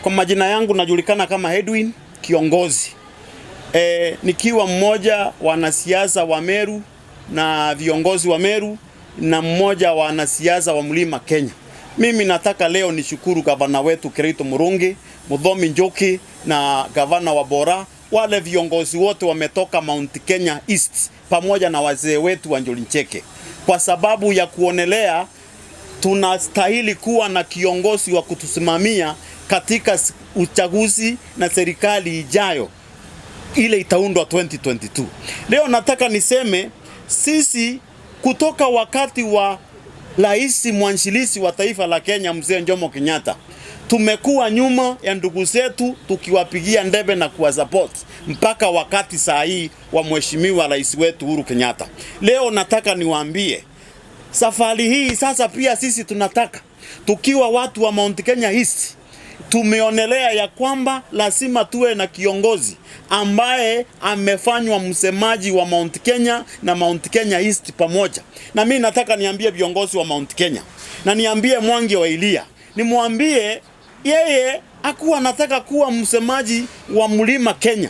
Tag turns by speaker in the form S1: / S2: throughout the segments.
S1: Kwa majina yangu najulikana kama Edwin Kiongozi. Nikiwa mmoja wanasiasa wa Meru na viongozi wa Meru na mmoja wa wanasiasa wa Mlima Kenya. Mimi nataka leo nishukuru gavana wetu Kiraitu Murungi, Muthomi Njuki na gavana wa Bora, wale viongozi wote wametoka Mount Kenya East pamoja na wazee wetu wa Njuri Ncheke kwa sababu ya kuonelea tunastahili kuwa na kiongozi wa kutusimamia katika uchaguzi na serikali ijayo ile itaundwa 2022. Leo nataka niseme sisi kutoka wakati wa rais mwanzilishi wa taifa la Kenya, Mzee Jomo Kenyatta, tumekuwa nyuma ya ndugu zetu tukiwapigia ndebe na kuwasupport mpaka wakati saa hii wa mheshimiwa rais wetu Uhuru Kenyatta. Leo nataka niwaambie safari hii sasa pia sisi tunataka tukiwa watu wa Mount Kenya East tumeonelea ya kwamba lazima tuwe na kiongozi ambaye amefanywa msemaji wa Mount Kenya na Mount Kenya East pamoja. Na mimi nataka niambie viongozi wa Mount Kenya na niambie Mwangi wa Ilia, nimwambie yeye hakuwa anataka kuwa msemaji wa Mlima Kenya.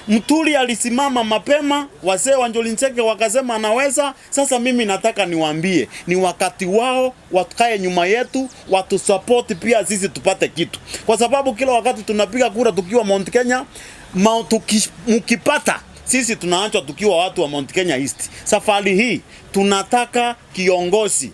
S1: Muturi alisimama mapema, wazee wa Njuri Ncheke wakasema anaweza. Sasa mimi nataka niwaambie ni wakati wao wakae nyuma yetu, watusupport pia sisi tupate kitu, kwa sababu kila wakati tunapiga kura tukiwa Mount Kenya, mkipata sisi tunaachwa tukiwa watu wa Mount Kenya East. Safari hii tunataka kiongozi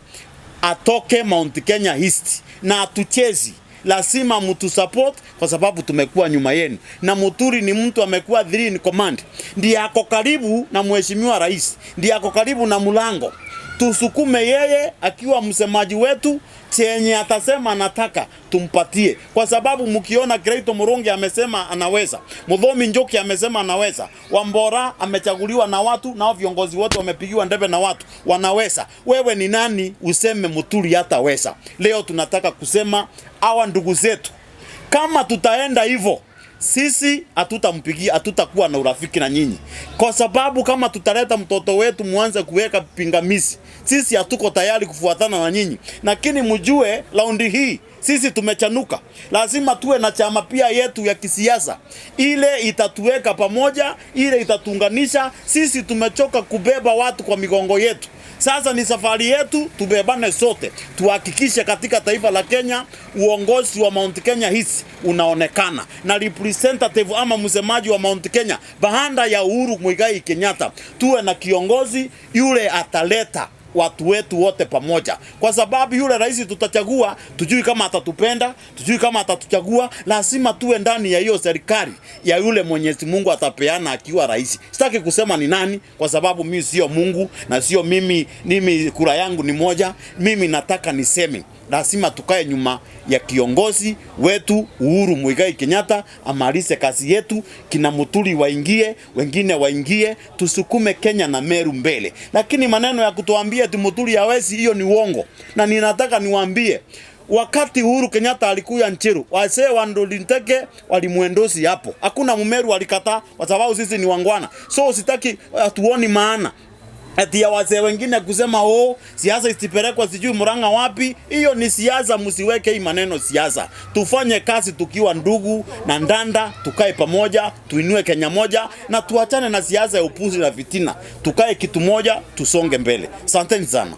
S1: atoke Mount Kenya East na atuchezi lazima mtu support kwa sababu tumekuwa nyuma yenu, na Muturi ni mtu amekuwa three in command, ndiye ako karibu na mheshimiwa rais, ndiye ako karibu na mlango. Tusukume yeye akiwa msemaji wetu, chenye atasema anataka tumpatie, kwa sababu mkiona Kiraitu Murungi amesema anaweza, Muthomi Njuki amesema anaweza, Wambora amechaguliwa na watu, nao viongozi wote wamepigiwa ndebe na watu wanaweza. Wewe ni nani useme Muturi hataweza? Leo tunataka kusema hawa ndugu zetu, kama tutaenda hivyo sisi hatutampigia, hatutakuwa na urafiki na nyinyi, kwa sababu kama tutaleta mtoto wetu muanze kuweka pingamizi, sisi hatuko tayari kufuatana na nyinyi. Lakini mjue raundi hii sisi tumechanuka, lazima tuwe na chama pia yetu ya kisiasa, ile itatuweka pamoja, ile itatuunganisha. Sisi tumechoka kubeba watu kwa migongo yetu. Sasa ni safari yetu, tubebane sote, tuhakikishe katika taifa la Kenya uongozi wa Mount Kenya East unaonekana na representative ama msemaji wa Mount Kenya baada ya Uhuru Muigai Kenyatta, tuwe na kiongozi yule ataleta watu wetu wote pamoja, kwa sababu yule rais tutachagua, tujui kama atatupenda, tujui kama atatuchagua. Lazima tuwe ndani ya hiyo serikali ya yule Mwenyezi Mungu atapeana akiwa rais. Sitaki kusema ni nani, kwa sababu mimi sio Mungu na sio mimi, mimi kura yangu ni moja. Mimi nataka niseme lazima tukae nyuma ya kiongozi wetu Uhuru Muigai Kenyatta, amalize kazi yetu, kina Muturi waingie, wengine waingie, tusukume Kenya na Meru mbele. Lakini maneno ya kutuambia ati Muturi hawezi, hiyo ni uongo, na ninataka niwaambie wakati Uhuru Kenyatta alikuya Nchiru, wazee wa Njuri Ncheke walimuendosi hapo, hakuna Mmeru alikataa, kwa sababu sisi ni wangwana. So sitaki, hatuoni maana ati ya wazee wengine kusema, "Oh, siasa isipelekwa sijui Murang'a wapi." Hiyo ni siasa, msiweke hii maneno siasa. Tufanye kazi tukiwa ndugu na ndanda, tukae pamoja, tuinue Kenya moja na tuachane na siasa ya upuzi na fitina. Tukae kitu moja, tusonge mbele. Asanteni sana.